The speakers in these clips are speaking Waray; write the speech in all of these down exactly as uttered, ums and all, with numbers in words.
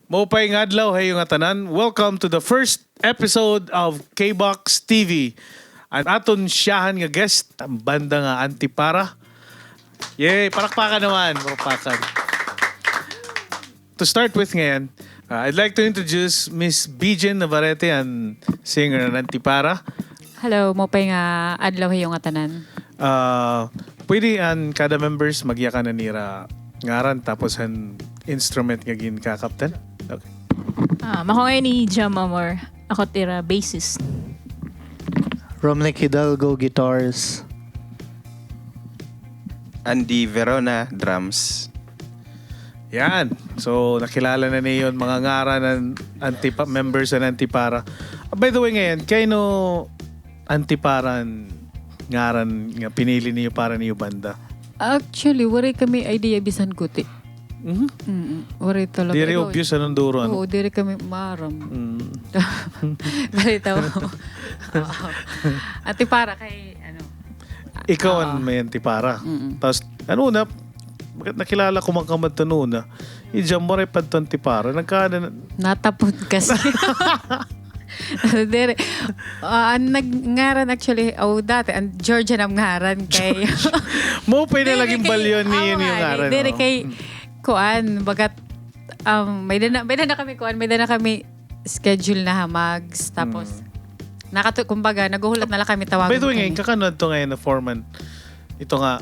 Maupay nga adlaw ha iyo ngatanan. Welcome to the first episode of K-Box T V. An aton syahan nga guest, an banda nga Antipara. Yay! Palakpakan naman! Palakpakan. To start with ngayon, uh, I'd like to introduce Miss Bijen Navarrete, an singer han Antipara. Hello, maupay nga adlaw ha iyo ngatanan. Ah, pwede an kada members magyakan han ira ngaran tapos han instrument nga ginkakaptan? Okay. Ah, maupay, hi, Jam Amor. Ako it ira bassist. Romnick Hidalgo, guitars. Andy Verona, drums. Yan. So, nakilala na niyo an mga ngaran han Antipa-, members han Antipara. Ah, by the way, ngayon, kay-ano Antipara an ngaran nga pinili niyo para niyo banda? Actually, waray kami idea bisan guti. Mhm. Mm-mm. Waray talaga. Diri obvious an Honduran. Oo, diri kami maaram. Mm. Balita mo. Oo. Antipara kay, ano, ikaw an may Antipara. Mm-mm. Tas, ano na, bakit nakilala ko man kamo adto una? Hi Jam waray pa adto Antipara. Nagkaada na. Natapon kasi. Diri. Ah, an nag-, ngaran actually, oh, dati, an Georgia an ngaran kay. Maupay na lagi an balyo niyo an ngaran, diri kay, kuan, bagat, um, may-ada na, may-ada na kami kuan, may-ada na kami schedule na ha Mags. Tapos, nakatu-, kumbaga, naghuhulat na la kami tawagan. By the way, ngayon, kay-ano adto ngayon na-form an, ito nga,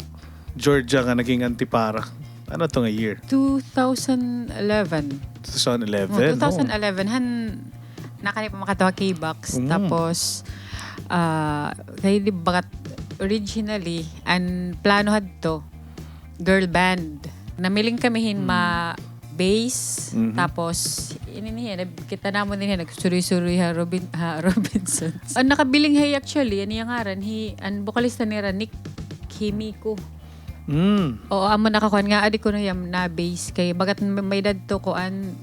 Georgia nga naging Antipara. Ano adto nga year? Two thousand eleven. Two thousand eleven, oh, two thousand eleven. Han, nakani pa makadto ha K-Box. Mm. Tapos, ah, kay di ba, originally, an plano hadto, girl band. Namiling kami hin ma-bass, tapos, ini niya, nagkita namon niya, nagsuroy-suroy ha Robin-, ha Robinsons. An nakabiling hay actually, an iya ngaran, hi, an bokalista nira, Nick Himiko. Mm. Oo, amo nakakuan nga, adi kuno hiya na-bass. Kay bagat may, may-ada adto kuan,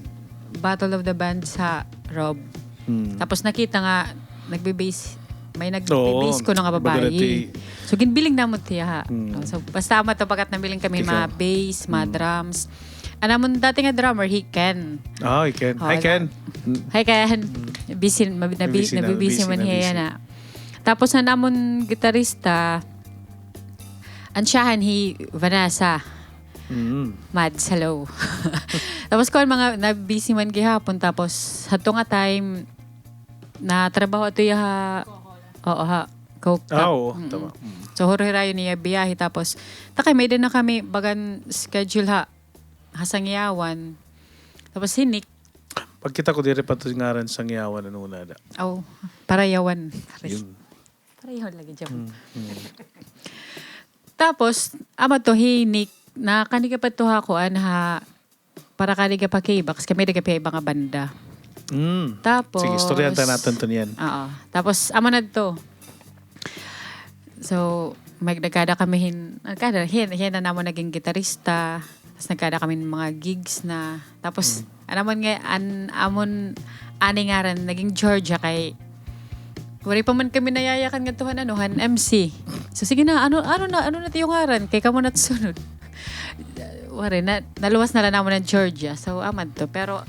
Battle of the Bands ha Rob. Mm. Tapos nakita nga, nagbe-bass, may nagbe-bass kuno nga babayi. So, ginbiling namon hiya ha. Mm. Oh, so, basta amo adto bagat namiling kami, mga bass, mga drums. An amon dati nga drummer, hi Ken. Ah, hi Ken. Hi, Ken. Hi, Ken. Busy, nabi-, nabi-, nabibisi man hiya na. Tapos, an amon gitarista, an syahan hi Vanessa. Mm. Mads, hello. Tapos kuan, mga nabisi man gihapon, tapos hadto nga time, natrabaho adto hiya ha, oo, ha Coke. Ah, oo, tama. Mm. So, huro-hirayo niya biyahe, tapos, ta kay may-ada na kami bagan schedule ha, ha Sangyawan. Tapos, hi Nick. Pagkita ko diri pa adto ngaran Sangyawan, ano na da. Oh, Parayawan. Yun. Pareho lagi dyan. Mm, mm. Tapos, amo adto, hi Nick, nakaniga pa adto ha kuan ha, para kaniga pa K-Box, kay may-ada pa iba nga banda. Mm. Tapos, sige, istoryahan ta naton iton. Oo. Tapos, amo na adto. So, may nagkada kami hin-, nagkada, hin-, hin-, na namon naging gitarista. Tas nagkada kami hin mga gigs na. Tapos, an amon nga, an amon anay ngaran, naging Georgia kay waray pa man kami nayayakan ngadto han, ano, han M C. So, sige na, ano, ano na, ano na it iyo ngaran? Kay kamo na it sunod. Waray na, naluwas na la namon an Georgia. So, amo adto. Pero,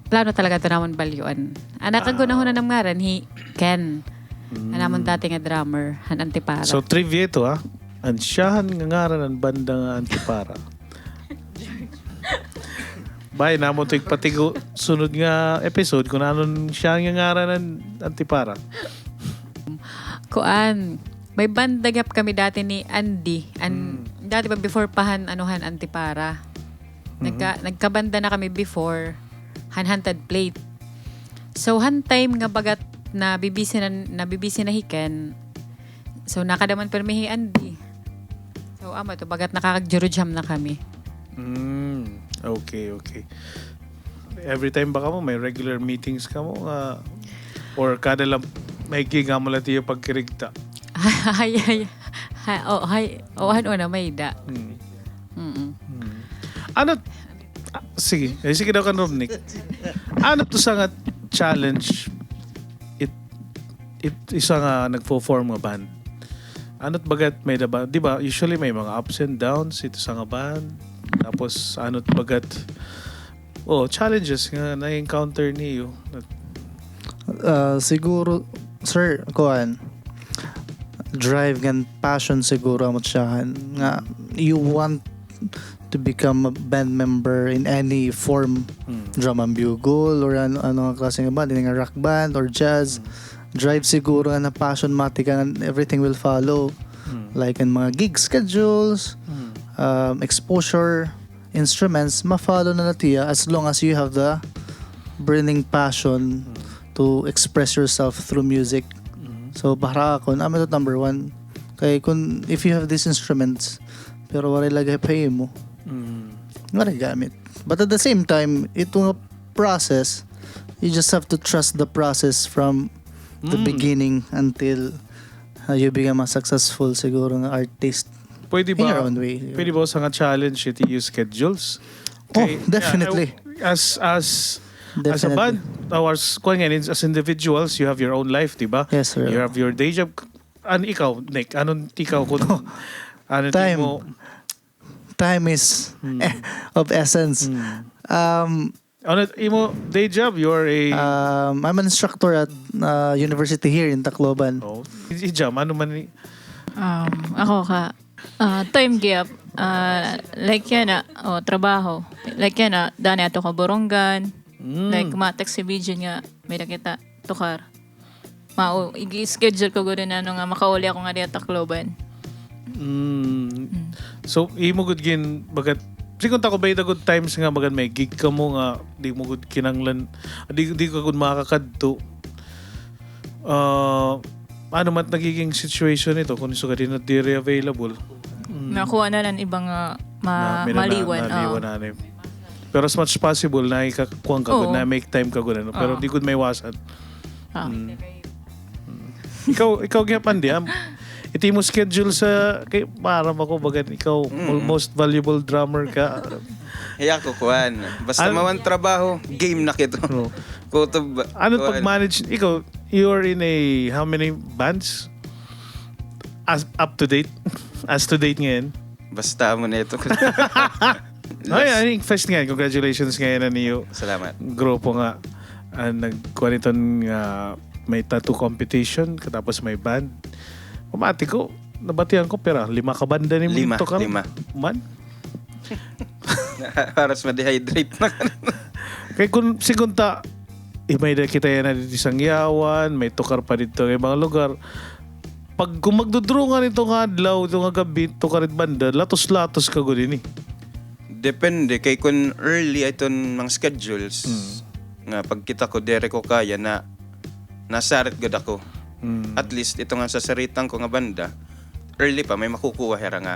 plano talaga adto namon balyuan. An nakagunahon na nam ngaran, hi Ken. An amon dati nga drummer, han Antipara. So, trivia ito, ha? An syahan nga ngaran han banda nga Antipara. Bay, namon ito igpatigo sunod nga episode kun ano an syahan nga ngaran han Antipara. Kuan, may banda gihap kami dati ni Andy. An, dati pa, before pa han, ano, han Antipara. Nagka-, nagkabanda na kami before han Haunted Plate. So, han time nga bagat nabibisi na, nabibisi na hi Ken. So, nakada man pirmi hi Andy. So, amo ito, bagat nakakag-Juru Jam na kami. Mm, okay, okay. Every time ba kamo may regular meetings kamo nga, or kada la may gig amo la it iyo pagkirigta? Hay, hay, hay, oh, hay, oh, han una, may-ada. Mm. Mm-mm. Mm. Ano, ah, sige. Ay, sige daw kan Romnick. Ano it usa nga challenge it, it usa nga nagfo-form nga band? Ano it bagat may-ada ba? Di ba, usually may mga ups and downs it usa nga band. Tapos, ano it bagat Oh, challenges nga na-encounter niyo. Ah, siguro, sir, kuan, drive ngan passion siguro amo siya nga you want to become a band member in any form, drum and bugle or ano, ano nga klase nga band, ini nga rock band or jazz. Drive siguro nga na passion mati ka, and everything will follow. Like an mga gig schedules, um, exposure, instruments, ma-follow na na tiya as long as you have the burning passion to express yourself through music. So, para akon, amo ito number one. Kay kun, if you have these instruments, pero waray lagi pa imo, waray gamit. But at the same time, ito nga process, you just have to trust the process from the beginning until, uh, you become a successful siguro nga artist. Pwede ba, in your own way, pwede ba usa nga challenge iti iyo schedules? Oh, definitely. As, as, as a band, or as, kuwan nga, as individuals, you have your own life, di ba? Yes, sir. You have your day job. An ikaw, Nick, ano ikaw kun, ano imo? Time is of essence. Um, Ano imo day job? You are a Um, I'm an instructor at, uh, university here in Tacloban. Oh. Si Jam, ano man ni? Um, ako ka, ah, time gap, ah, like yana, oh, trabaho. Like yana, dani ato ka Borongan. Like, ma-text si Bijin nga, may-ada kita tukar. Mao, igi-schedule ko gud an ano nga makauli ako ngadi ha Tacloban. Mm. So, imo gud gin, bagat, sigun ta ko, may-ada gud times nga bagat may gig kamo nga di mo gud kinanglan, di, di ka gud makakadto. Ah, ano man nagiging situation ito kung sugad di na diri available? Mm. Nakuha na lang iba nga ma-, na, may na, maliwan, na, oh. Naliwan na, ano eh. Pero as much as possible, na ikakuan ka gud, na make time ka gud, ano. Pero di gud maiwasan. Ah. Mm. Ikaw, ikaw gihap, Andy, ah. Iti imo schedule sa, kay, para ba ko, bagan ikaw, most valuable drummer ka. Hiya ko, kuan. Basta mawan trabaho, game na kito. Kutob, ano pag-manage, ikaw, you are in a, how many bands? As, up to date? As to date ngayon? Basta amo na ito. Ay, I think first nga, congratulations nga yana niyo. Salamat. Grupo nga, ah, nagkuan iton nga may tattoo competition, katapos may band. Pamati ko, nabatian ko, pero lima ka banda ni. Lima, lima. Man? Haros ma-dehydrate na. Kay kun, sigun ta, eh, may-ada kita yana didi Sangyawan, may tukar pa didto nga ibang lugar. Pag kun magdudrungan ito nga adlaw, ito nga gabi, tukar it banda, latos-latos ka gud ini. Depende, kay kun early iton mga schedules, nga pagkita ko, diri ko kaya na, nasarit gud ako. At least, ito nga sasaritan ko nga banda, early pa, may makukuha hira nga,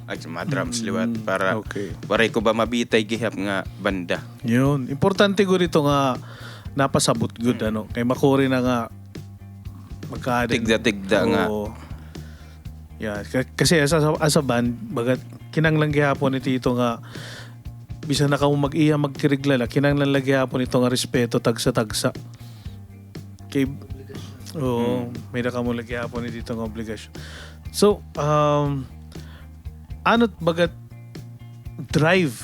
ay, mga drums liwat, para waray ko ba mabitay gihap nga banda. Yun. Importante gud ito nga napasabot gud, ano, kay makuri na nga magkaada. Tigda-tigda nga. Oo. Yeah, ka-, kasi as a, as a band, bagat kinanglan gihapon iti ito nga, bisan na kamo mag-iya, magkirigla la, kinanglan la gihapon ito nga respeto, tagsa-tagsa. Kay, oo, may-ada kamo la gihapon iti ito nga obligasyon. So, um, ano't bagat drive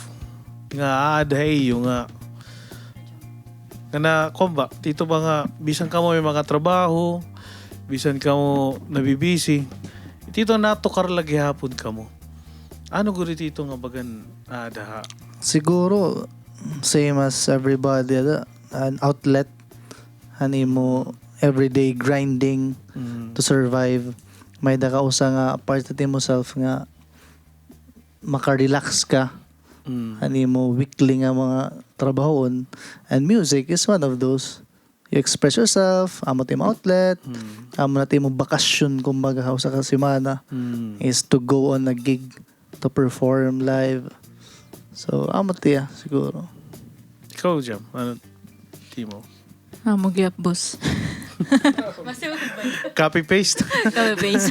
nga aada ha iyo nga, nga na, kuwan ba, tito ba nga, bisan kamo may mga trabaho, bisan kamo nabibisi, tito, natukar la gihapon kamo. Ano gud tito nga bagan aada ha? Siguro, same as everybody, ada, an outlet, han imo everyday grinding to survive. May-ada ka usa nga part it imo self nga maka-relax ka han imo weekly nga mga trabahoon, and music is one of those. You express yourself, amo it imo outlet, amo na it imo bakasyon, kumbaga, ha usa ka semana is to go on a gig, to perform live. So, amo it iya, siguro. Ikaw, Jam, ano it imo? Amo gihap, boss. Copy-paste. Copy-paste.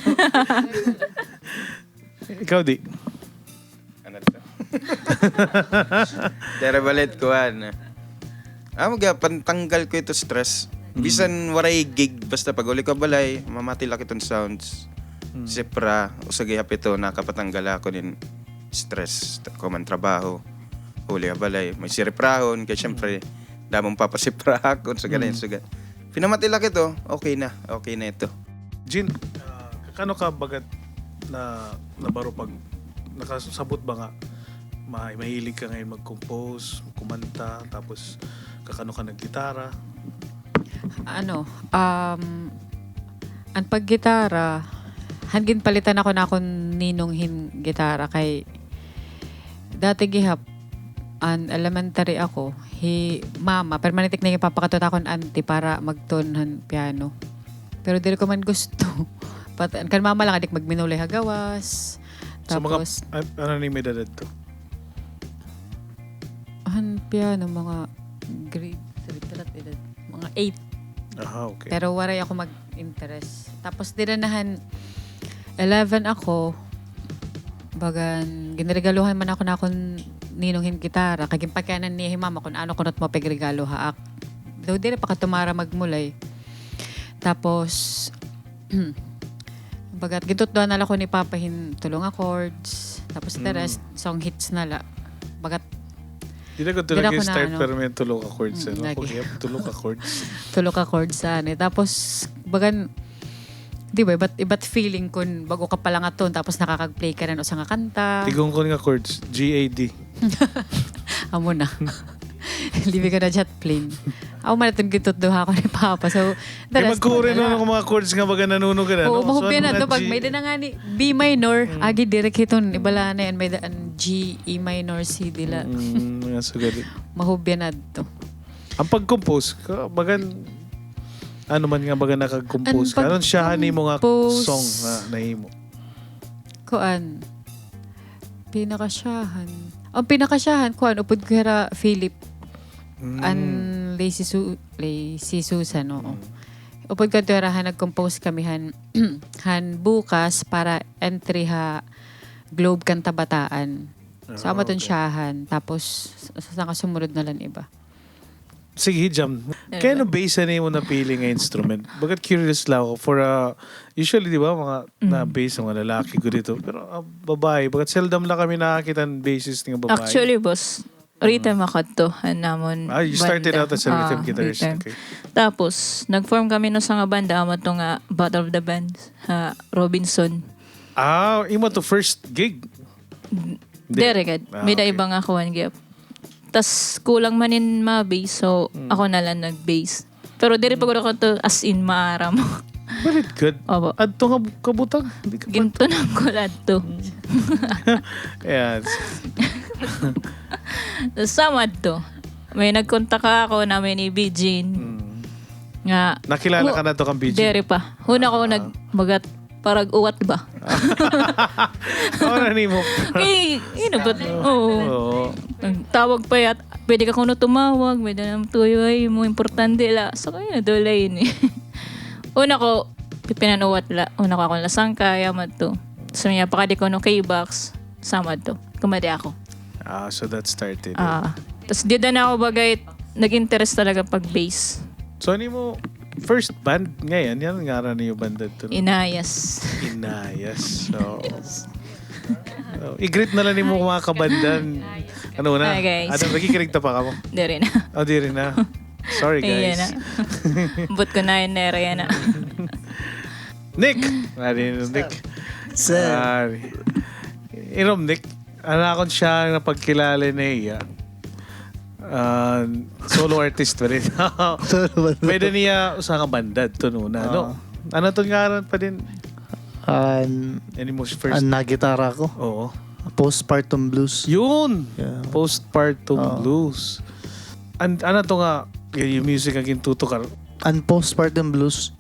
Ikaw, di? Ano ito? Dere balit, kuan. Amo gihap, pantanggal ko ito stress. Bisan waray gig, basta pag-uli ko balay, mamati la ak iton sounds. Sipra, usa gihap ito, nakapatanggal ako nin stress, kuan man trabaho. huli ha balay, may siriprahon, kay siyempre, damo an papasipra ha akon, so ganun, so ganun. Pinamati la kito, okay na, okay na ito. Jean, ah, kakano ka baga na, nabaro pag, nakasabot ba nga ma-, mahilig ka ngay-an mag-compose, kumanta, tapos kakano ka naggitara? Ano, um, an paggitara, han ginpalitan ako han akon ninong hin gitara kay dati gihap, an elementary ako, hi mama, permanente ko na ginpapakadto ha akon auntie para mag-tune han piano. Pero diri ko man gusto. Pat-, kan mama la nga di ko magminulay ha gawas. So, mga, tapos, an-, ano na it im edad adto? Han piano, mga grade three, tara, edad, mga eight. Aha, okay. Pero waray ako mag-interest. Tapos, dida na han eleven ako, bagan, ginregaluhan man ako han akon ninong hin gitara, kay ginpakianan niya hi mama kon ano kuno it mapigregalo ha ak-, daw diri pa kato mara magmulay. Tapos, bagat gintutdoan na la ko ni Papa hin tulo nga chords. Tapos the rest, song hits na la. Bagat diri ko talaga start, pero may tulo ka chords, ano? Lagi. Okay, tulo ka chords. Tulo ka chords, ano, eh. Tapos, bagan, di ba, iba't, iba't feeling kun bag-o ka pa la nga tune, tapos nakakag-play ka na hin usa nga kanta. Tigungkon nga chords, G A D. Amo na. Libi ko na jet plane. Ako man iton gintutdoha ko ni Papa. So, the rest magkuri na lang mga chords nga baga nanunugan, ano? Oo, mahubyan na to. Pag may dana ngani B minor, agi direk hiton, ibala na yan, may daan G, E minor, C dida la. Mm, mga sugali. Mahubyan na to. An pag-compose, ka-, bagan, ano man nga baga nakag-compose ka? Ano an syahan nimo nga song nga nahimo? Kuan. Pinakasyahan. An pinakasyahan, kuan, upod ko hira Philip. An Lazy Su-, Lazy Susan, oo. Upod ko adto hira han nag-compose kami han, han Bukas para entry ha Globe Kanta Bataan. So, amo iton syahan. Tapos, sa, sa sangka sumurod na la an iba. Sige, Jam. Kay ano bass an imo napili nga instrument? Bagat curious la ako. For, ah, usually, di ba, mga na-bass, mga lalaki gud ito. Pero, ah, babae, bagat seldom la kami nakakita hin bassist nga babae. Actually, boss, rhythm ako adto, han amon banda. Ah, you started out as a rhythm guitarist. Okay. Tapos, nag-form kami hin usa nga banda, amo to nga Battle of the Bands, ha Robinson. Ah, imo to first gig? Diri gad. May-ada iba nga kuan gihap. Tas kulang man hin mga bass, so ako na la nag-bass. Pero diri pa gud ako to as in maaram. Balit gud. Opo. Adto nga kabutang, di ka pa. Gintunan ko la adto. Yes. Tas sama adto. May nagkontak ha akon, name ni Bijin. Nga nakilala ka na to kan Bijin? Diri pa. Huna ko nag-, bagat parag-uwat ba? Ano nimo? Kay, you know, but, oo. Nagtawag pa yat-, pwede ka kuno tumawag, may danam tuyo ay mo, importante la. So, kaya, dulay ini. Una ko, pipinanuwat la. Una ko ako lasangkay, amo to. So, niya, pakadi kuno kay box, sama to. Kumadi ako. Ah, so that started it. Ah. Tas dida na ako bagay, nag-interest talaga pag bass. So, ano mo, first band ngay-an, ano ngaran niyo banda to? Inayas. Inayas. So, oh, i-greet na la nimo mga kabandan. Ano na? Hi, guys. Adam, nakikinig ta pa kamo? Diri na. Oh, diri na. Sorry, guys. Ayan na. But ko na yun, nere, yan na. Nick! Ari, Nick. Sir. Ari. Inom, Nick. An akon siya napagkilala niya. Ah, solo artist pa rin. Solo banda. May-ada niya usa nga banda, tununa, no? Ah. Ano to ngaran pa din? An, an nagitara ko. Oo. Postpartum Blues. Yun! Yeah. Postpartum Blues. An, ano to nga, yung music nga gintutukar? An Postpartum Blues,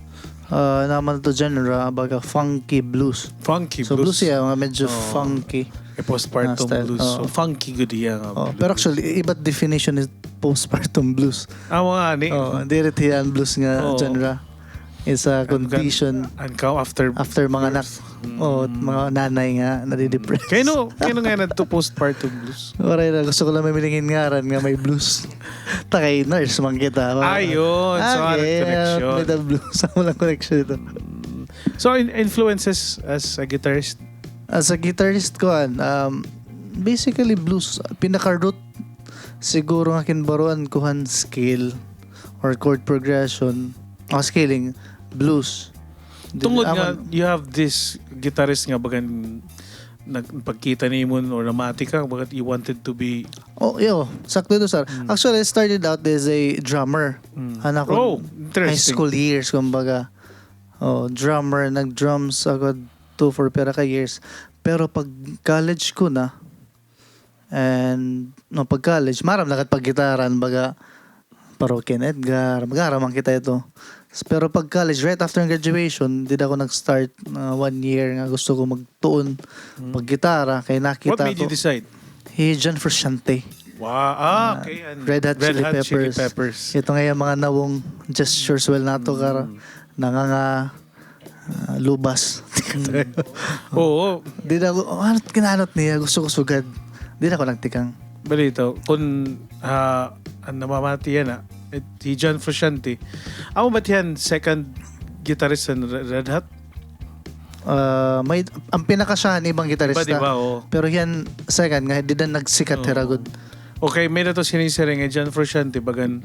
ah, naman to genre, baga funky blues. Funky blues. So, blues siya, mga medyo funky. Eh, postpartum blues. So, funky gud iya nga blues. Pero actually, iba't definition is postpartum blues. Ah, mga ani. Oh, diri hiya an blues nga genre. It's a condition after manganak. Oh, mga nanay nga nadidepress. Kay ano, kay ano nga nagto postpartum blues? Waray na, gusto ko lang mamili hin ngaran nga may blues. Ta kay nurse man kita. Ayun, so ano connection? May the blues, amo lang connection ito. So, in-, influences as a guitarist? As a guitarist, kuan, um, basically blues, pinaka-root Siguro nga kinbaruan ko han scale or chord progression, ah, scaling, blues. Di-, Tungod nga, awan. You have this guitarist nga bagan nag-, pagkita nimo or namati ka, bagat you wanted to be Oh, yo, sakto ito, sir. Mm. Actually, I started out as a drummer. Mm. Han akon Oh, high interesting. school years, kumbaga. Oh, drummer, nag-drums ako two for pira ka years. Pero pag college ko na, and, no, pag college, maaram na kat pag-gitara, baga, Parokya ni Edgar, mag-aram man kita ito. S-, pero pag college, right after graduation, dida ako nag-start, ah, one year nga gusto ko magtuon Mm. pag-gitara, kay What nakita made you ko decide? Hi John Frusciante. Wow. Ah, Ah, okay. And Red Hot Red Chili Hot Chili Peppers. Peppers. Ito nga yung mga nawong gestures, well, nato kara, Mm. nanganga-, ah, lubas. Mm. Oo. Dida ako, oh, ano kinanot niya? Gusto ko sugad. Dida ako nagtikang. Balita, kun, ah, an namamati yana, it, hi John Frusciante. Amo ba hiya an second guitarist han Re-, Red Hot? Ah, may, an pinakasiya han ibang gitarista. Iba, di ba? Oo. Pero hiya an second nga, dida nagsikat Oo. hira gud. Okay, may-ada ito sinisiring hi John Frusciante, bagan,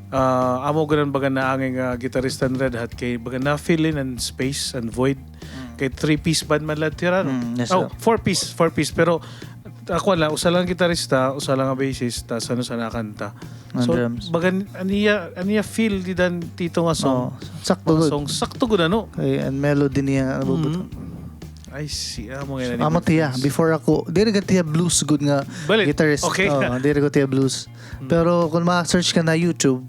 ah, amo gud an bagan naangay nga gitarista han Red Hot, kay bagan na-fill in an space, an void. Mm. Kay three-piece band man la hira, no? Mm, yes, Oh, sir. four-piece, four-piece. Pero, ako la, usa la nga gitarista, usa la nga bassist, tas ano sa nakanta. An So, drums. bagan, an iya, an iya feel dida han Tito nga song. Oh, sakto Mga gud. song, sakto gud, ano? Kay an melody niya nga nabubuto. Mm. I see. Amo nga na Amo tiya, difference. Before ako, diri gud tiya blues gud nga Balit. guitarist. Okay. Oh, diri gud tiya blues. Hmm. Pero kung ma-search ka na YouTube,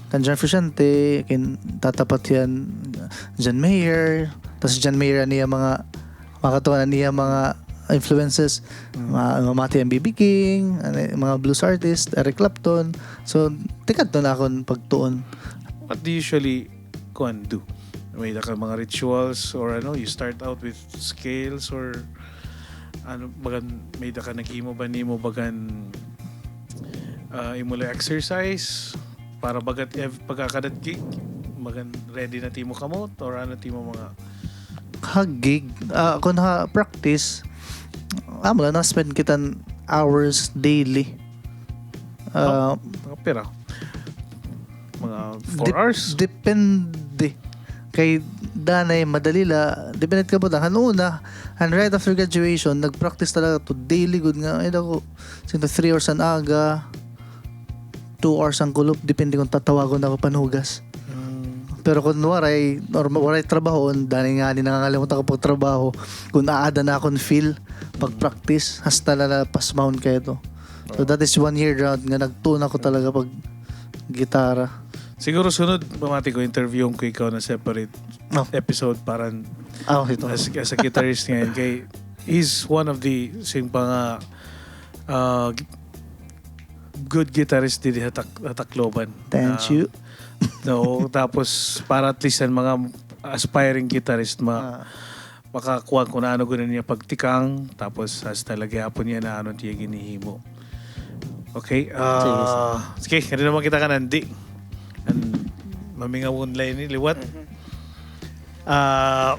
kan John Frusciante, kin tatapat hiya han John Mayer, tas John Mayer, an iya mga, makatuwa an iya mga influences, Hmm. ma-, mamati hiya han B B King, ano, mga blues artist, Eric Clapton. So, tikadto na akon pagtuon. What do you usually kuan do? May-ada ka mga rituals or ano, you start out with scales or ano, bagan may-ada ka naghimo ba nimo bagan, ah, imo la exercise para bagat ev-, pagkakada gig, bagan ready na it imo kamot or ano it imo mga Ha gig, ah, kun ha practice, amo la, na-spend kita hin hours daily. Ah, mga pira? Mga four Dep-, hours? Depende. Kay danay madali la, depende kabutang. Han una, han right after graduation, nag-practice talaga to daily gud nga. Ay, dako, sinta three hours an aga, two hours an kulop, depende kon tatawagon ako panhugas. Mm. Pero kon waray, or ma-, waray trabahoon, danay ngani nangangalimot ako pagtrabaho, kon aada na akon feel, pag-practice, hasta la napasmahon kay ito. So, Oo. that is one year round nga nagtuon ako talaga pag gitara. Siguro sunod, pamati ko, interviewon ko ikaw na separate Oh. episode para Oh, ito. as, as a guitarist ngayon. Kay, he's one of the, sing pa nga, ah, good guitarist didi ha Tak-, ha Tacloban. Thank Ah, you. No, tapos para at least an mga aspiring guitarist ma-, Ah. makakuan kon ano gud an iya pagtikang, tapos hasta la gihapon niya na ano it iya ginhihimo. Okay, Sige, sir. ah, sige, ngadi naman kita kan Andy. An mamingawon la ini liwat. Mhm. Ah,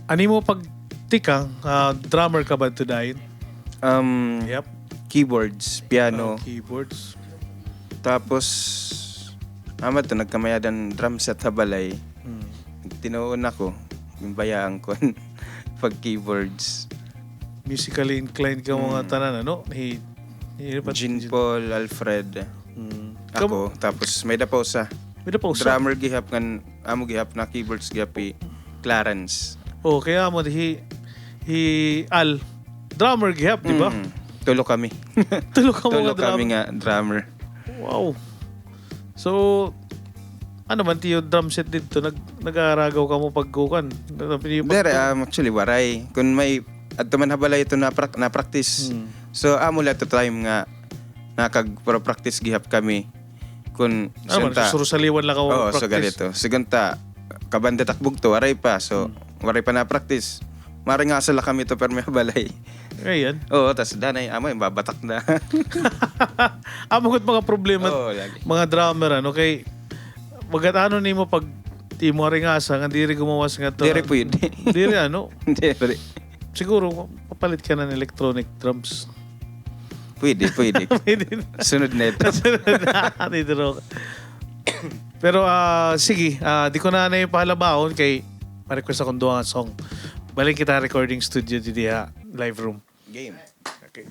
an imo pagtikang, ah, drummer ka ba to dayon? Um, Yep. keyboards, piano. Oh, keyboards. Tapos, amo to, nagkamay-ada hin drum set ha balay. Hmm. Tinuon ako, ginbayaan ko pag keyboards. Musically inclined ka mga Hmm. tanan, ano? Hi-, hi-, Jean Paul, Alfred. Hmm. Ako, Kam- tapos may-ada pa usa. May-ada pa usa? Drummer gihap ngan, amo gihap na keyboards gihap hi Clarence. Oh, kay amo hi, hi Al. Drummer gihap, di ba? Mm. Tulo kami. Tulo ka mga Tulo kami drummer. nga drummer. Wow. So, ano man it iyo drum set didto, nag-, nag-aaragaw kamo pagkuan? Ano, pag- Diri, um, actually, waray. Kon may, adto man ha balay ito na prak-, na practice. Hmm. So, amo la ito time nga nakag-, pero practice gihap kami. Kun Ah, sigunta, susuro-saliwan la ka Oo, practice. Sugad ito. Sigunta, kabanda tak bugto, waray pa. So, Hmm. waray pa na practice. Maringasa la kami ito, permi ha balay. Ayan. Oo, tas danay, amo, babatak na. Amo gud mga problema, Oo, lagi. mga drummer, ano, kay, bagat ano nimo pag di mo ringasa, nga diri gumawas nga to. Diri pwede. Diri, ano? Diri. Siguro, papalit ka na ng electronic drums. Pwede, pwede. Pwede. Sunod na ito. Sunod na, Tito Roque. Pero, ah, sige, ah, di ko na anay pahalabahon kay ma-request akon duha nga song. Balik kita recording studio didi ha live room. Game. Okay.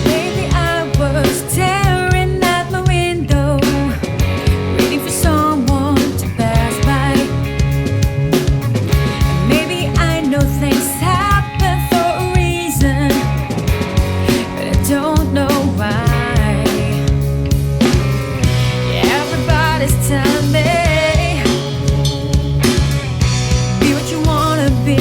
Lately I was staring at my window, waiting for someone to pass by. And maybe I know things happen for a reason, but I don't know why. Yeah, everybody's telling me, be what you wanna be.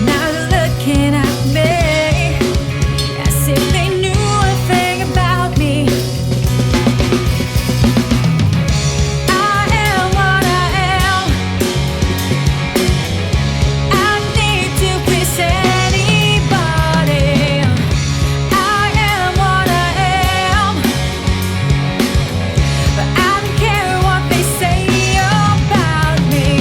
Now they're looking at me as if they knew a thing about me. I am what I am. I don't need to please anybody. I am what I am. But I don't care what they say about me.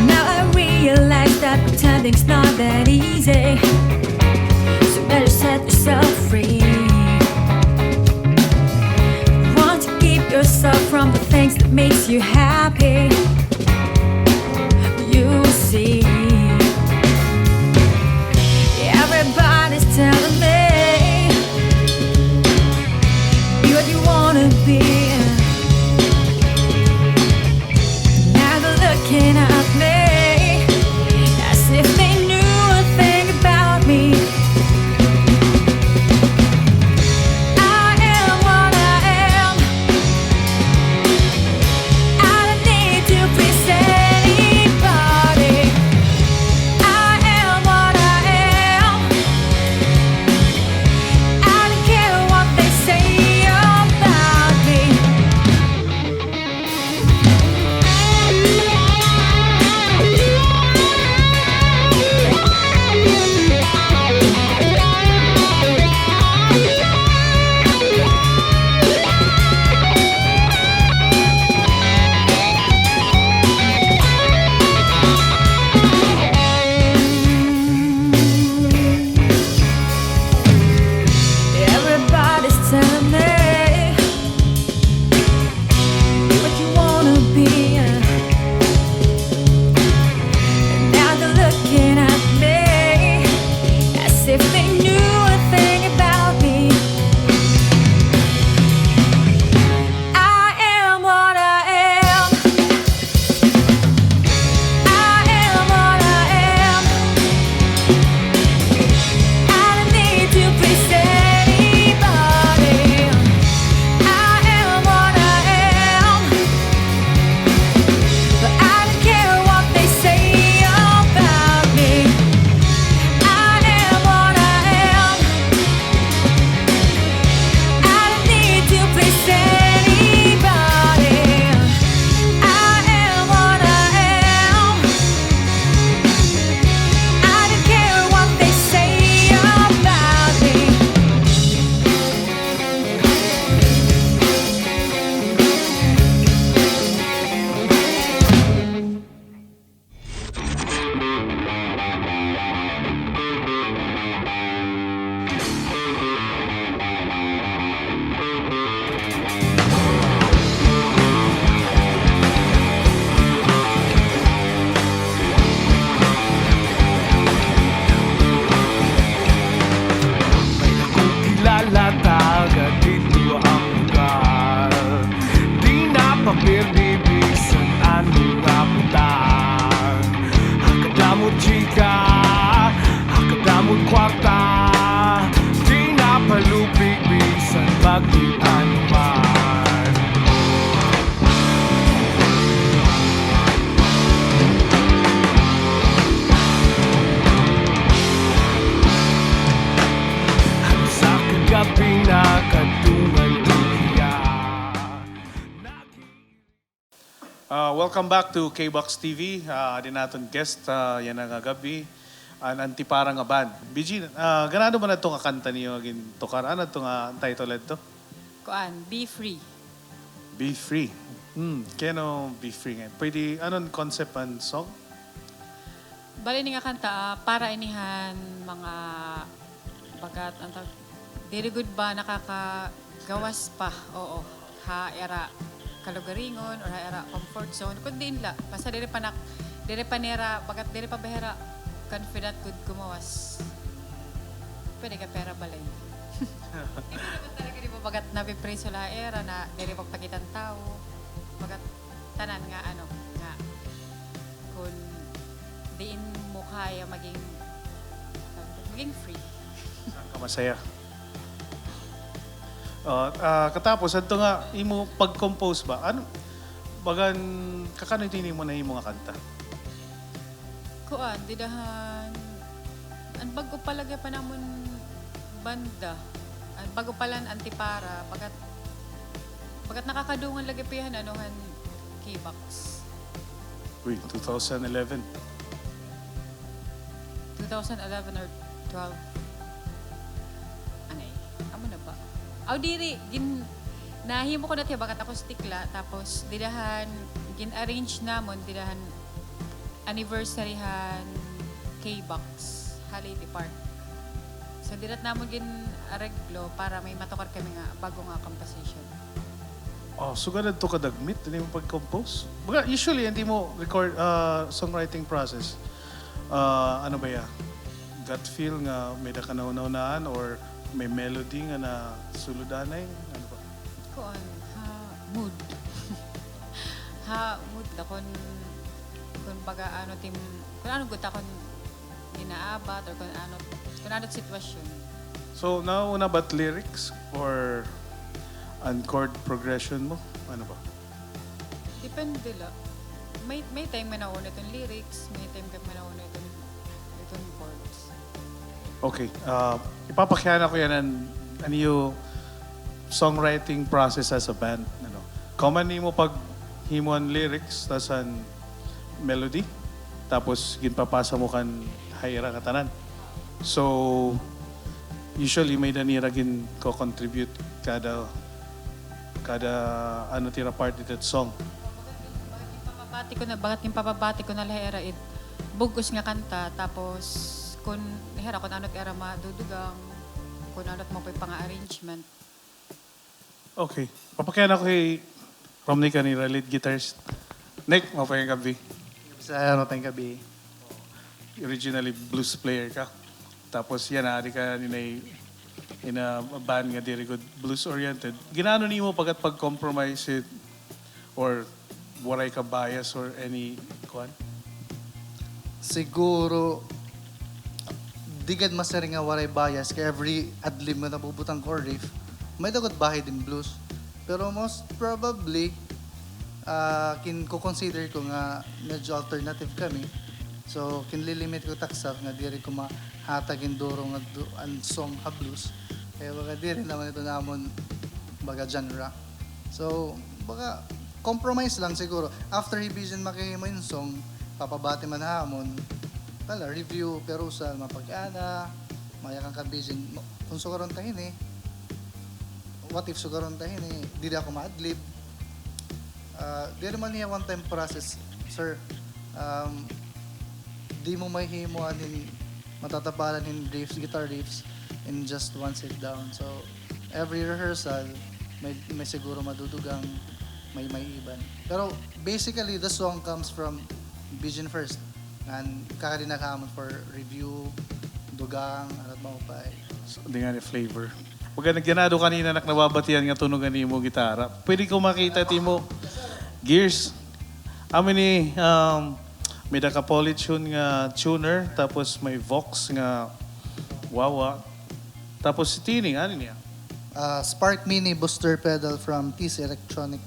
Now I realize that pretending's not that easy. So better set yourself free. Want to keep yourself from the things that makes you happy. You see, everybody's telling me, be what you wanna be. Now they're looking at me as if they knew a thing about me. I am what I am. I don't need to Chika, ha kadamo kwarta, di na palupig bisan pag-ian man. Sa kagab-i nakadungan ko hiya. Ah, welcome back to K-Box T V. Ah, adi an aton guest, ah, yana nga gab-i, an Antipara nga band. B G, ah, ganado man adto nga kanta niyo nga gintukar? Ano adto nga title adto? Kuan, Be Free. Be Free. Hmm, kay ano Be Free ngay-an? Pwede, ano an concept an song? Bali ini nga kanta, ah, para ini han mga bagat, ano tawag, diri gud ba nakakagawas pa, oo, ha ira kalugaringon or ha ira comfort zone, kun diin la, basta diri pa nak-, diri pa nira, bagat diri pa ba hira confident gud gumawas. Pwede ka pera balay. Diri naman talaga, di ba, bagat napipriso la ha ira na diri magpakita an tawo. Bagat tanan nga, ano, nga kun diin mo kaya maging, maging free. Saan ka masaya? Oh, ah, katapos, adto nga imo pag-compose ba? Ano, bagan, kakano ito imo nahimo nga kanta? Kuan, dida han, an bag-o pa la gihapon namon banda. An bag-o pa la han Antipara, bagat, bagat nakakadungan la gihapon han, ano, han K-Box. Uy, two thousand eleven. Two thousand eleven or twelve. Anay, amo na ba? Aw, diri, gin-, nahimo ko na tiya bagat acoustic la, tapos dida han, gin-arrange namon, dida han anniversary han K-Box, ha Leyte Park. So, dida namon gin-areglo para may matukar kami nga bag-o nga composition. Oh, sugad adto kadagmit an imo pag-compose? Baga, usually, an imo record, ah, songwriting process, ah, ano ba iya? Gut feel nga may-ada ka nahunahunahan or may melody nga nasulod anay? Ano ba? Kuan, ha mood. Ha mood la kun, kun baga ano tim-, kun ano gud akon ginaabat or kun ano, kun ano sitwasyon. So, nauna ba it lyrics or an chord progression mo? Ano ba? Depende la. May, may time nga nauna iton lyrics, may time nga nauna iton, iton chords. Okay, ah, ipapakiana ko yana an, an iyo songwriting process as a band, ano. Common nimo paghimo han lyrics, tas an melody, tapos ginpapasa mo kan ha ira ngatanan. So, usually, may-ada nira ginko-contribute kada, kada, ano, tira part it song. Bagat ginpapabati ko na, bagat ginpapabati ko na la ha ira it bug-os nga kanta, tapos kun hira, kun ano it ira madudugang, kun ano it maupay panga-arrangement. Okay. Papakiana ko hi Romnick, an ira lead guitarist. Nick, maupay nga gab-i. Bisaya, maupay nga gab-i. Originally, blues player ka. Tapos yana, adi ka in a, in a band nga diri gud blues-oriented. Gin-ano nimo pag-, pag-compromise it or waray ka bias or any kuan? Siguro, di gad masiring nga waray bias, kay every adlib nga nabubutang ko or riff, may-ada gud bahid hin blues. Pero most probably, ah, kin-, ko-consider ko nga medyo alternative kami. So, kinlilimit ko taksa nga diri ko mahatag hin duro nga du-, an song ha blues. Kay baga diri naman ito namon baga genre. So, baga, compromise lang siguro. After hi Bijen makahimo hin song, papabati man ha amon, kala, review, pero sa mapag-ana, mayakan kan Bijen, kun sugaron ta hini, what if sugaron ta hini, dida ako ma-adlib. Ah, diri man hiya one-time process, sir. Um, di mo mahimo an hin matatapalan hin riffs, guitar riffs, in just one sit down. So, every rehearsal, may, may siguro madudugang, may, may iban. Pero, basically, the song comes from Bijen first. Ngan, kakadinaghamon for review, dugang, ano it maupay. So, di ngani flavor. Pagka nagyanado kanina, nak, nababatian nga tunog an imo gitara. Pwede ko makita it imo gears? Amo ini, um, May-ada ka Polytune nga tuner, tapos may Vox nga wah-wah. Tapos si Tini, ano niya? Ah, Spark Mini booster pedal from T C Electronic.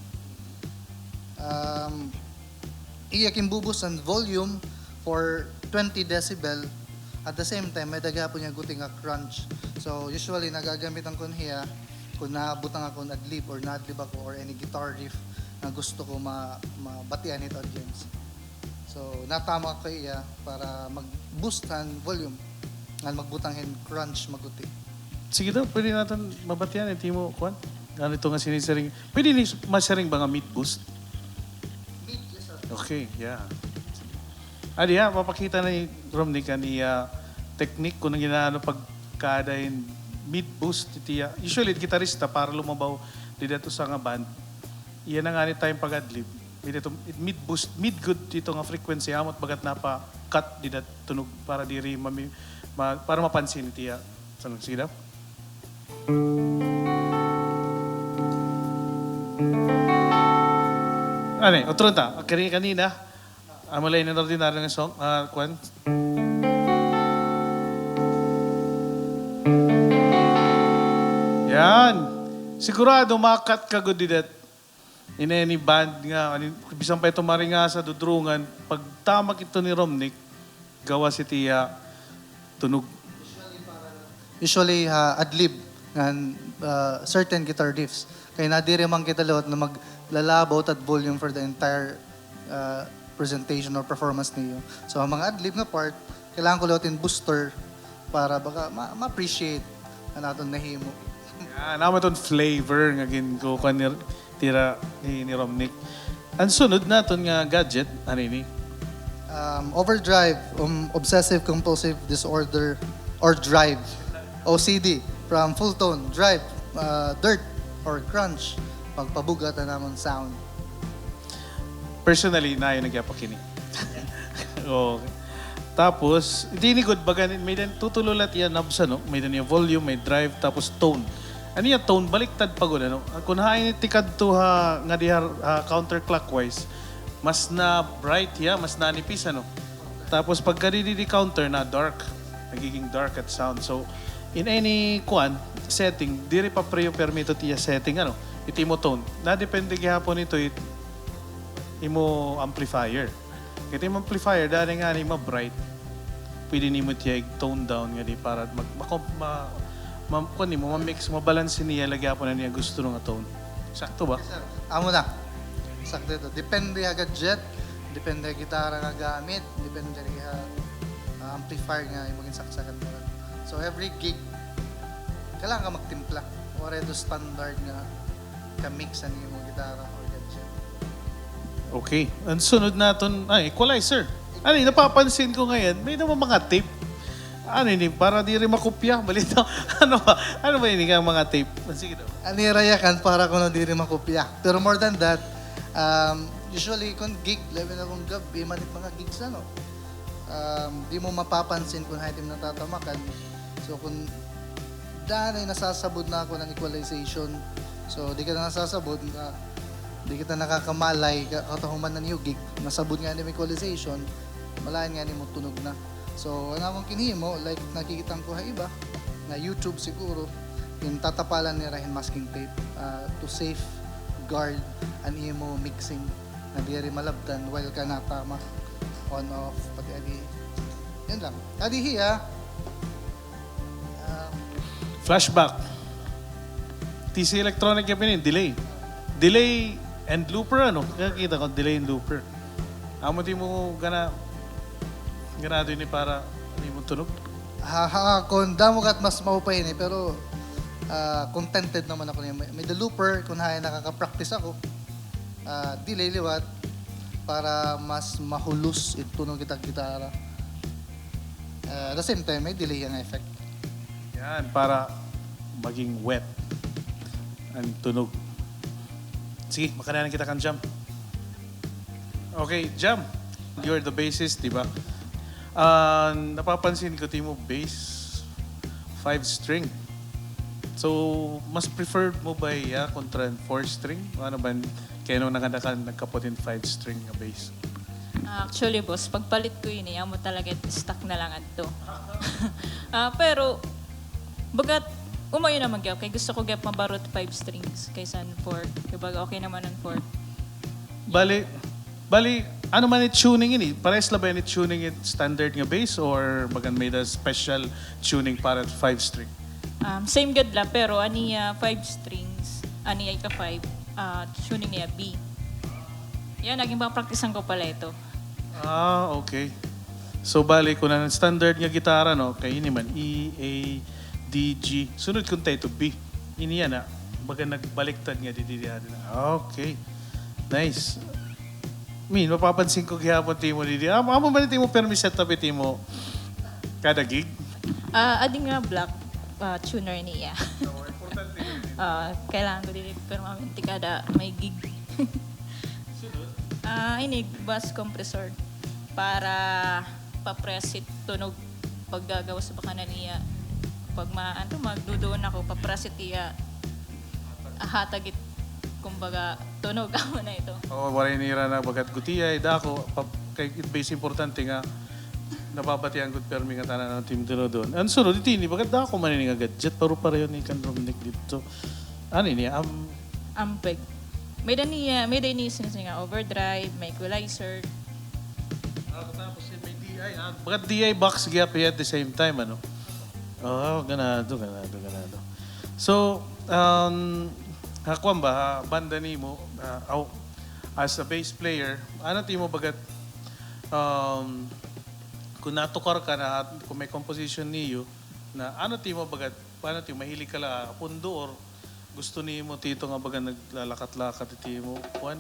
Um, iya ginbu-boost an volume for twenty decibel. At the same time, may-ada gihapon niya guti nga crunch. So, usually, nagagamitan ko hiya kon naabot an akon adlib or naadlib ako or any guitar riff nga gusto ko ma-, mabatian hit audience. So, natama ko iya para mag-boost han volume ngan magbutang hin crunch maguti. Sige daw, pwede naton mabatian it imo kuan. Ano ito nga sinisiring? Pwede ni masiring ba nga mid boost? Mid, yes, sir. Okay, yeah. Adi ha, papakita na ni Romnick an iya technique kon ano pagkada hin mid boost ito iya. Usually, gitarista para lumabaw dida ha usa nga band. Iya na ngani time pag-adlib. May-ada ito, mid boost, mid gud ito nga frequency, amo it baga it napa-cut dida tunog para diri mami-, ma-, para mapansin it iya. So, sige daw. Ano, otro ta? Kani kanina. Amo la ini an ordinaryo nga song, ah, kuan. Yan. Sigurado ma-cut ka gud dida. In any band nga, ani, bisan pa ito maringasa, dudrungan, pagtamak ito ni Romnick, gawas it iya tunog. Usually, ha, adlib ngan, ah, certain guitar riffs. Kay nadiri man kita liwat nga maglalabaw it at volume for the entire, ah, presentation or performance niyo. So, an mga adlib nga part, kailangan ko liwat hin booster para baga ma-, ma-appreciate an aton nahimo. Yan, amo iton flavor nga ginkukuan ni, tira ni, ni Romnick. An sunod naton nga gadget, ano ini? Um, overdrive, um, obsessive compulsive disorder or drive, O C D, from full tone, drive, uh, dirt, or crunch, pagpabug-at han amon sound. Personally, naay nagyapakini. Oo. Tapos, diri gud, baga, may-ada tutulo la it iya knobs, ano? May-ada niya volume, may drive, tapos tone. An iya tone, baliktad pa gud, ano? Kon hain tikadto ha, ngadi ha, ha counterclockwise, mas na bright hiya, mas nanipis, ano? Tapos pagka didi counter na dark, nagiging dark it sound. So, in any, kuan, setting, diri pa priyo permito it iya setting, ano, it imo tone. Nadepende gihapon ito it imo amplifier. Kay it imo amplifier, dani ngani ma-bright. Pwede nimo it iya i-tone down ngadi para mag-, ma-, ma-, ma-, kuan nimo, ma-mix, mabalanse niya la gihapon an iya gusto nga tone. Sakto ba? Yes, sir. Amo na. Sakto ito. Depende ha gadget, depende ha gitara nga gamit, depende ha, ah, amplifier nga imo ginsaksakan dira. So, every gig, kailangan ka magtimpla. Waray ito standard nga ka-mix an imo gitara or gadget. Okay. An sunod naton, ay, equalizer. Ano, napapansin ko ngayon, may-ada mga tape. Ano ini, para diri makopya? Balita. Ano ba? Ano ba ini nga mga tape? Sige daw. An ira yakan para kuno diri makopya. Pero more than that, um, usually kon gig, labi na kon gab-i man it mga gigs, ano, um, di mo mapapansin kon hain it im natatamakan. So, kon danay nasasabod na ako ng equalization. So, di ka na nasasabod, ah, di kita nakakamalay, ka-, katahuman na niyo gig, nasabod ngani im equalization, malain ngani mo tunog na. So, an akon ginhimo, like nakikita ko ha iba, na YouTube siguro, gintatapalan nira hin masking tape, ah, to safeguard an imo mixing, na diri malabtan while ka natamak on off, pag-agi. Yun lang. Adi hiya, ah, Flashback. T C Electronic gihapon ini, delay. Delay and looper, ano? Nakita ko, delay and looper. Amo it imo gana-, ganado ini para an imo tunog? Ha, ha, kon damo kat mas maupay ini, pero, ah, contented naman ako niya. May, may-ada looper, kon hain nakaka-practice ako. Ah, delay liwat para mas mahulos it tunog it ak gitara. Ah, at the same time, may delay an effect. Yan, para maging wet an tunog. Sige, makadanan kita kan Jam. Okay, Jam, you're the bassist, di ba? Ah, napapansin ko it imo bass, five string. So, mas preferred mo ba iya kontra four string? Ano ba, kay ano nga nagkapot hin five string nga bass? Ah, actually, boss, pagpalit ko ini, amo talaga, stock na lang adto. Ah, pero, bagat, umayo naman gyud, kay gusto ko gyud mabarot five strings kaysa four. Kay baga, okay naman an four. Bali, bali, ano man it tuning ini? Parehas la ba ini tuning it standard nga bass or bagan may da special tuning para five string? Um, same gad la, pero an iya five strings, an iya ika five, ah, tuning niya B. Yan, naging pang-practice-an ko pala ito. Ah, okay. So, bali, kun an standard nga gitara, no, kay ini man, E, A, D, G. Sunod kun ta ito, B. Ini yana, baga nagbaliktad nga didi, didi, didi. Okay. Nice. Min, mapapansin ko gihapon it imo didi. Amo, amo man it imo permi setup it imo kada gig? Ah, adi nga black, ah, tuner niya. Oo, importante yun. Ah, kailangan ko didi permanente kada may gig. Sunod? Ah, ini, bass compressor para pa-press it tunog paggagawas ba kanan iya. Pag ma-, ano, magduduon ako, pa-press it iya. Ahatag it, kumbaga, tunog amo na ito. Oo, waray nira na bagat gutiay, dako, pa-, kay it base importante nga nababatian gud permi nga tanan an tim tinudon. An sunod, iti ini, bagat dako man ini nga gadget, paro-pareho ni kan Romnick didto. Ano ini, am- Ampeg. May da niya, may da ini sinas nga overdrive, may equalizer. Ah, tapos may D I, ah, bagat D I box gihap iya at the same time, ano? Oh, ganado, ganado, ganado. So, um, ha kuan ba, ha banda nimo, ah, aw, as a bass player, ano it imo bagat, um, kun natukar ka na, kun may composition niyo, na ano it imo bagat, ano it imo, mahilig ka la, pundo or gusto nimo it ito nga baga naglalakat-lakat it imo, kuan?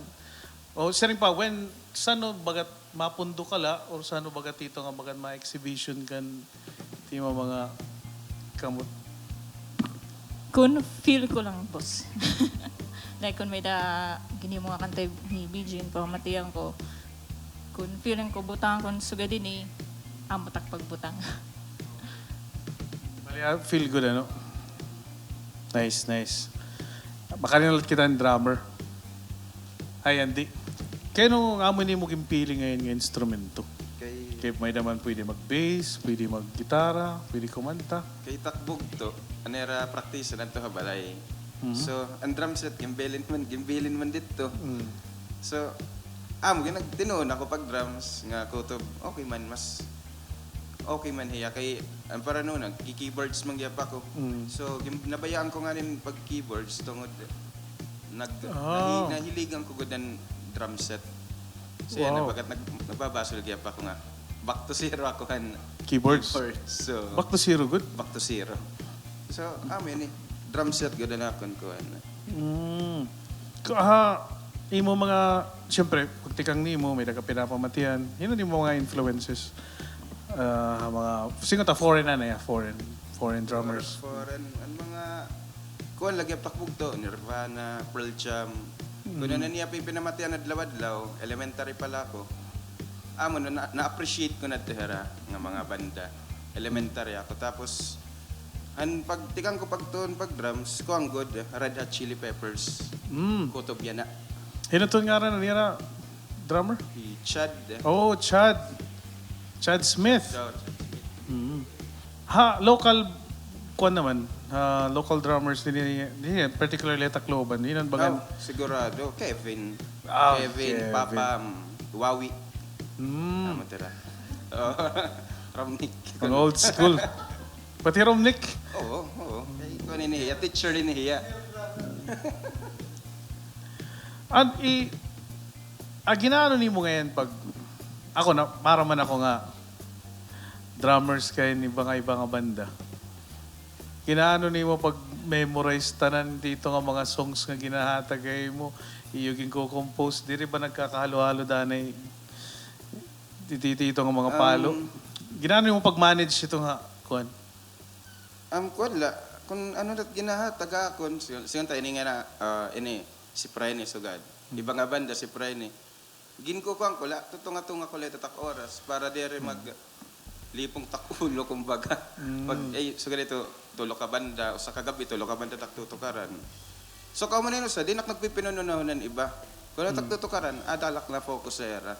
O, siring pa, when, san-o bagat mapundo ka la, or san-o bagat ito nga bagat ma-exhibition kan it imo mga kamot? Kun feel ko lang, boss. Like, kun may da, ginhimo nga kanta ni B G, pamatian ko, kun feeling ko, butangan ko sugad ini, amo tak pagbutang. Bali, ah, feel good, ano? Nice, nice. Makalimutan kita hin drummer. Ay, hindi. Kay ano amo nimo ginpili ngay-an nga instrumento? Kay, kay may da man pwede mag-bass, pwede mag-gitara, pwede kumanta. Kay tak bugto, an ira practice-an adto ha balay. Mhm. So, an drum set, ginbilin man, ginbilin man didto. Mm. So, amo, ginag-, tinuon ako pag-drums nga kutob, okay man, mas okay man hiya kay an paranuna, nagki-keyboards man gihap ako. Mm. So, gin-, nabayaan ko ngani pag-keyboards tungod nag-, nahi-, nahiligan ko gud an drum set. So, yana, bagat nag-, nagbabasol gihap ako nga back to zero ako han keyboards. Keyboards, so, back to zero gud? Back to zero. So, amo ini, drum set gud an akon kuan. Mm. Ku-, ha, imo mga, siyempre, pagtikang nimo, may da ka pinapamatian. Hin-o an imo mga influences? Ah, mga, siring ta foreign, ano, ya, foreign, foreign drummers. Foreign, an mga, kuan, lagi an pakbugto, Nirvana, Pearl Jam. Kun ano niya pa it pinamatian adlaw-adlaw, elementary pa la ako. Amo, na, na-appreciate ko na ito hira nga mga banda. Elementary ako. Tapos, an pagtikang ko pagtuon pag-drums, kuan gud, Red Hot Chili Peppers. Mm. Kutob yana. Hin-o it ngaran nira drummer? Si Chad. Oh, Chad. Chad Smith. So, Chad Smith. Mm. Ha, local, kuan naman, ha, local drummers dinhi, dinhi, particularly Tacloban. Hin-o an bagan? Oh, sigurado. Kevin. Ah, Kevin, Kevin. Papa, um, Wawi. Mm. Amo tira. Oh, Romnick. Mga old school. Pati Romnick? Oo, oo. Kay kuan ini hiya, teacher ini hiya. An i-, ah, gin-aano nimo ngay-an pag, ako na, para man ako nga drummers kay hin iba nga, iba nga banda. Gin-aano nimo pag-memorize tanan dito nga mga songs nga ginahatag ha imo, iyo ginko-compose, diri ba nagkakahalo-halo danay dito, dito nga mga palo? Um, gin-aano nimo pag-manage ito nga, kuan? Um, kuan la, kun ano lat ginahatag ha akon, siring, siring ta ini nga na, ah, ini, si Prene sugad. Hmm. Iba nga banda, si Prene. Ginkukuan ko la, tutunga-tunga ko la ito tak oras para diri maglipong tak ulo, kumbaga. Hmm. Pag, ay, sugad ito, tulo ka banda, usa ka gab-i, tulo ka banda tak tutukaran. So, kaw man ini usa, di nak nagpipinununahon an iba. Kun ano tak tutukaran, ada la ak na-focus ha ira.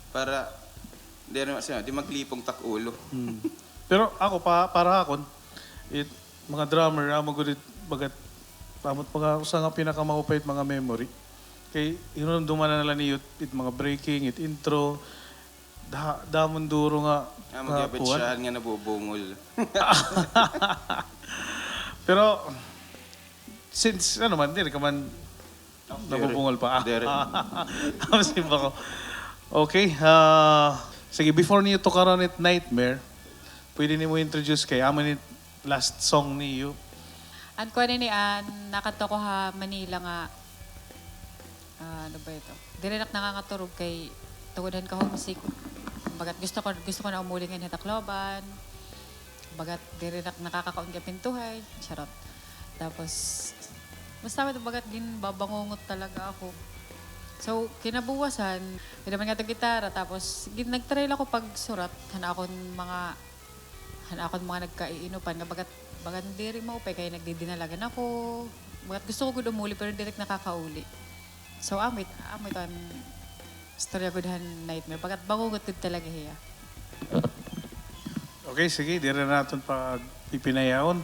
Para, di, ano, siya, di maglipong tak ulo. Hmm. Pero ako, pa, para akon, it, mga drummer, amo gud it, bagat, amo it mga usa nga pinakamaupay it mga memory. Kay, hinumduman na nila niyo it, it mga breaking, it intro, da, damo nga duro nga, ah, nga kuan. Siya nga nabubungol. Pero, since, ano man, diri ka man nabubungol pa. Diri. Tapos iba ko. Okay, ah, sige, before niyo tukaran it Nightmare, pwede nimo introduce kay amo ni last song niyo. An kuan ini, an nakadto ko ha Manila nga, ah, ano ba ito? Diri na ak nangangaturog kay tungod han ka-homesick. Bagat gusto ko, gusto ko na umuli nganhi ha Tacloban. Bagat diri na ak nakakakaon kay pintuhay. Charot. Tapos, basta may bagat ginbabangungot talaga ako. So, kinabuwasan, pwede man nga ito gitara, tapos gin-, nag-try la ako pagsurat, han akon mga, han akon mga nagkaiinupan, nga bagat, bagat diri maupay, kay nagdidinalagan ako. Bagat gusto ko gud umuli, pero diri ak nakakauli. So, amo it, amo it an istorya gud han Nightmare. Bagat bangungot gud talaga hiya. Okay, sige, diri na naton pagpipinayaon.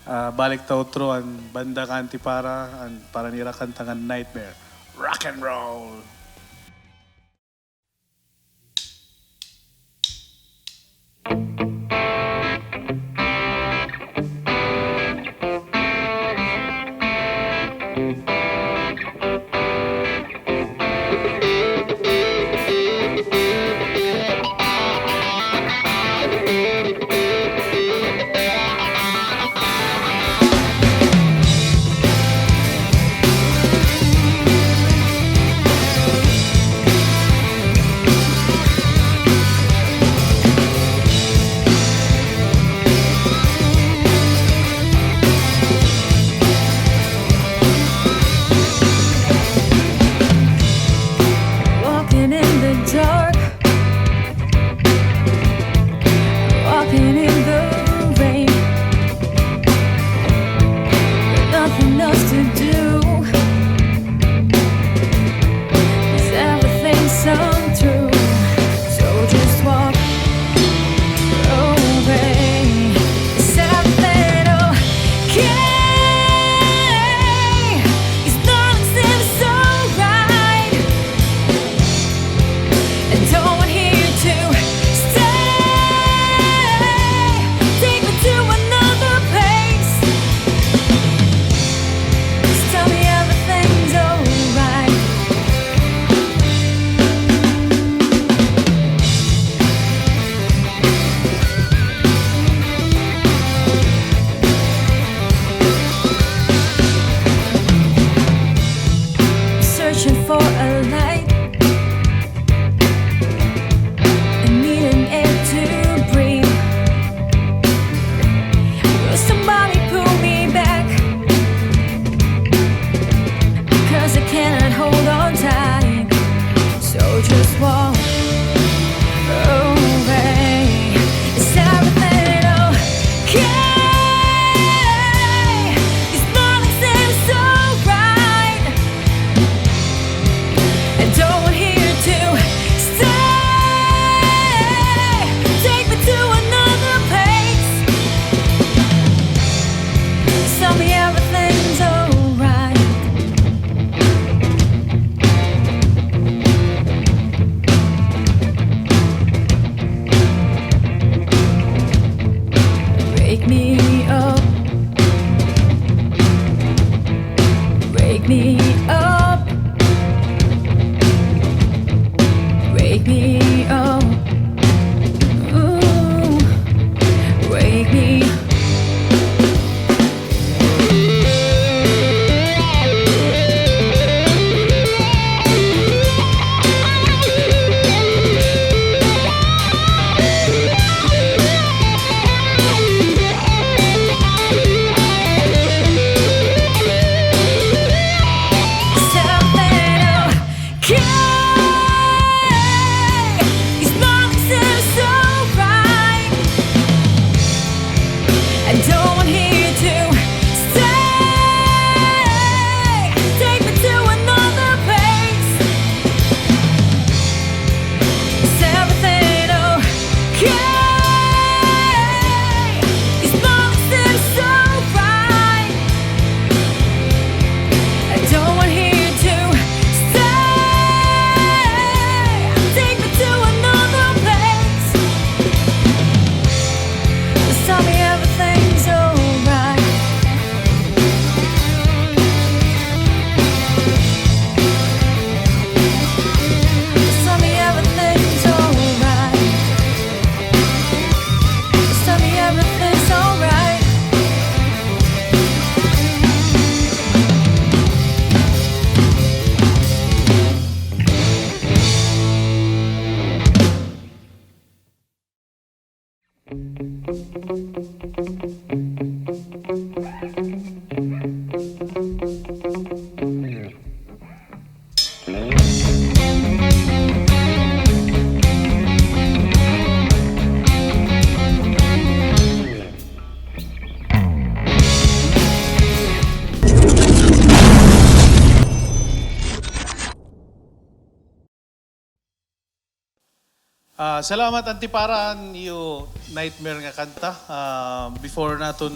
Ah, balik ta utro an banda nga Antipara, an para nira kanta nga Nightmare. Rock and roll! Ah, salamat, Auntie Para, an iyo Nightmare nga kanta. Ah, before naton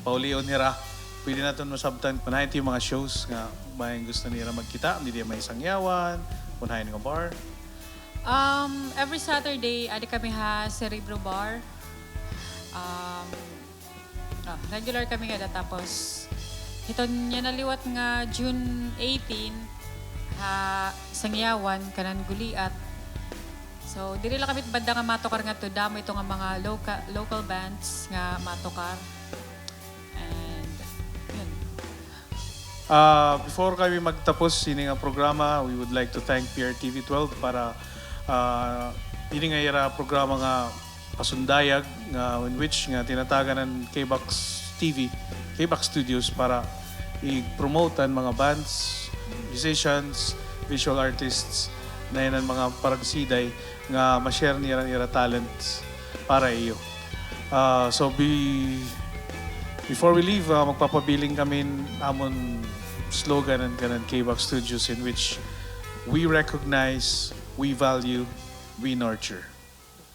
paulion hira, pwede naton masabtan kun hain it iyo mga shows nga may gusto nira magkita, didi ha may Sangyawan, kun hain nga bar. Um, every Saturday, adi kami ha Cerebro Bar. Um, Ah, regular kami ngada, tapos hiton yana liwat nga June eighteen, ha Sangyawan, kanan Guliat. So, diri la kami banda nga matukar ngadto, damo ito nga mga loca-, local bands nga matukar. And, yun. Ah, before kami magtapos sini nga programa, we would like to thank P R T V twelve para, ah, ini nga ira programa nga pasundayag nga in which nga tinatagan an K-Box T V, K-Box Studios para i-promote an mga bands, musicians, visual artists, na yan an mga paragsiday nga ma-share nira an ira talents para iyo. Ah, so be-, before we leave, ah, magpapabiling kami amon slogan an kanan K-Box Studios in which we recognize, we value, we nurture.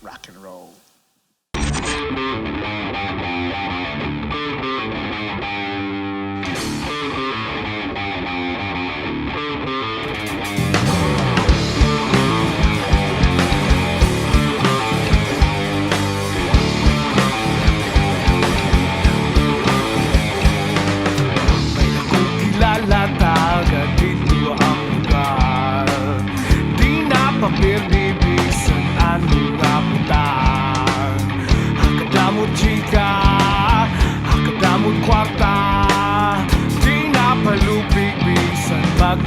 Rock and roll. May akong kilala, taga dito ang lugar. Di na papirdi bisan ano nga butang. Hakadamo chika, hakadamo kwarta. Di na palupig bisan pag